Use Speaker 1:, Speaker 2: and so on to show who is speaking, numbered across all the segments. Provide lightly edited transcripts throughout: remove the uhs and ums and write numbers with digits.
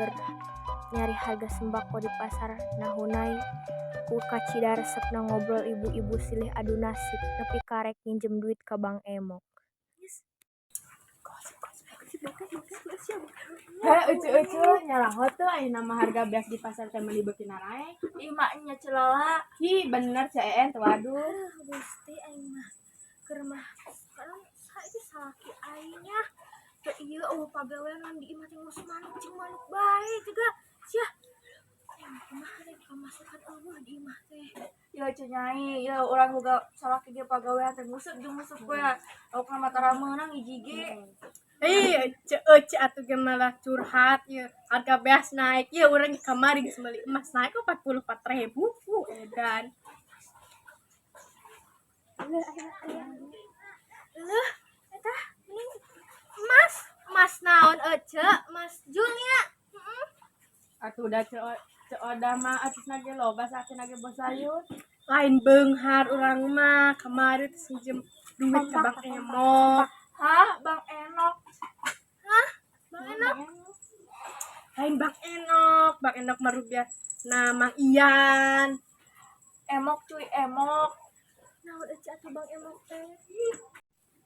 Speaker 1: keur nyari harga sembako di pasar Nahunai ku kacida resepna ngobrol ibu-ibu silih adu nasib nepi ka rek nginjem duit ka Bank Emok.
Speaker 2: Heh, ece-ece nyaraho teu ayeuna mah harga beas di pasar teh meuli beuki naraek.
Speaker 3: Ih, maknya celala.
Speaker 2: Hi, bener CEN teu waduh.
Speaker 1: Gusti, aing mah keur mah kan saiki salaki aing nya teu ieu eueuh pagawean di imah teh ngurus manuk jeung manuk bae juga sia. Aing mah kumaha rek pamasukan eueuh di imah teh.
Speaker 3: Ya ce Nyai, ya urang boga salaki ge pagawean teh nguseup jeung nguseup we. Laukna mah tara meunang hiji ge.
Speaker 4: Ih, ece ece atuh ge malah curhat ya. Harga beas naik. Ya urang ge kamari geus meuli emas naik ke 44.000. Edan.
Speaker 1: Leuh, eta mending emas, emas naon ece, emas Julia.
Speaker 2: Atuh da ce ce Odah mah atusna ge loba sakina ge bos sayur.
Speaker 4: Lain beunghar urang mah kamari teh minjem duit ka Bang Emok.
Speaker 3: Hah, Bang Enok.
Speaker 4: Hah? Bang Enok? Lain Bang Enok, Bang Enok mah rupiah. Nah, Mang Ian.
Speaker 3: Emok cuy, emok.
Speaker 1: Naon ece atuh Bang Emok teh?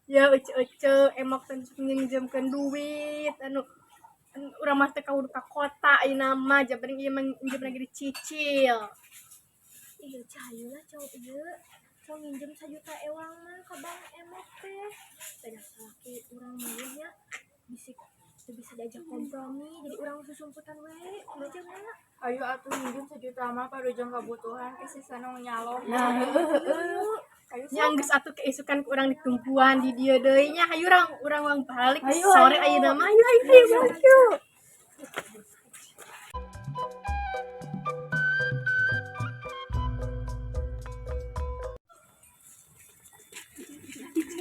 Speaker 4: Ya ece-ece emok teh nginjemkeun duit anu anu urang mah teh kudu ka kota ayeuna mah jabeuring ieu mah minjem lagi dicicil.
Speaker 1: Iya, cahayu lah cowok ieu. Cowok nginjem 1 juta ewang mah ka Bang Emok teh. Beda salaki urang mah nya bisik teu bisa diajak kompromi, jadi urang susumputan we kumaha mah.
Speaker 3: Ayo atuh minjem 1 juta mah parujang kebutuhan ke sisana nyalon.
Speaker 2: Nah,
Speaker 3: heeh. Ayo
Speaker 4: Nya geus atuh keisukan ku urang ditungguan di dieu deui nya, hayu urang urang urang balik
Speaker 2: Hayu,
Speaker 4: sore
Speaker 2: hayu.
Speaker 4: Ayeuna mah hayu hayu hayu balik yuk.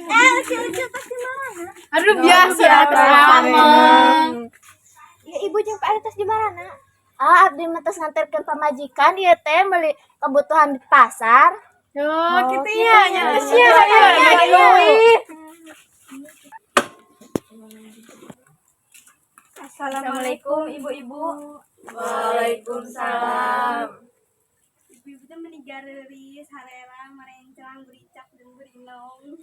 Speaker 1: Eh, ece-ece pasti marana.
Speaker 4: Aduh, biasa atuh ameng.
Speaker 1: Ya ibu jeung Pak RT di marana?
Speaker 5: Ah, abdi mah tos nganterkeun pamajikan ieu teh meuli kebutuhan di pasar.
Speaker 4: Oh, gitu ya, nya geus ya, hayu hayu.
Speaker 3: Assalamualaikum ibu-ibu. Waalaikumsalam.
Speaker 4: Ibu-ibu teh meuni gareulis, harerang, marenclang, buricak jeung burinong.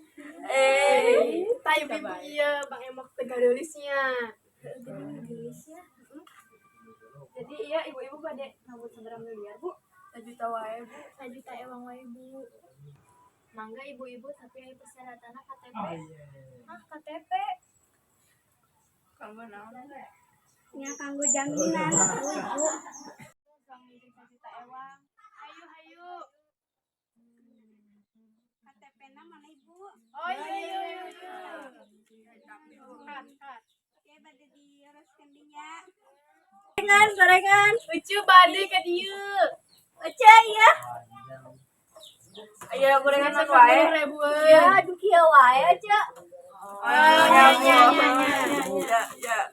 Speaker 3: Eh,
Speaker 4: Tah ibu-ibu ieu Bang Emok teh gareulisnya.
Speaker 1: Geulis ya.
Speaker 3: Jadi iya ibu-ibu bade nambut sabaraha miliar, Bu? 1 juta wae, Bu.
Speaker 1: 1 juta ewang wae, Bu. Mangga ibu-ibu, tapi aya persyaratanna KTP. Hah, KTP?
Speaker 3: Kanggo naon?
Speaker 4: Nya kanggo jaminan atuh ibu.
Speaker 3: Kang minjem 1 juta ewang.
Speaker 4: Hayu hayu.
Speaker 6: KTP-na mana ibu?
Speaker 4: Oh iya iya iya. Kat kat.
Speaker 6: Oke, bade diuruskeun dinya.
Speaker 4: Gorengan, gorengan. Lucu bade ka dieu.
Speaker 5: Ece iya.
Speaker 3: Aya gorengan mah wae.
Speaker 4: 10 ribu.
Speaker 5: Ya, aduh kieu wae ece.
Speaker 3: Oh, ya, ya, ya, ya. Ya.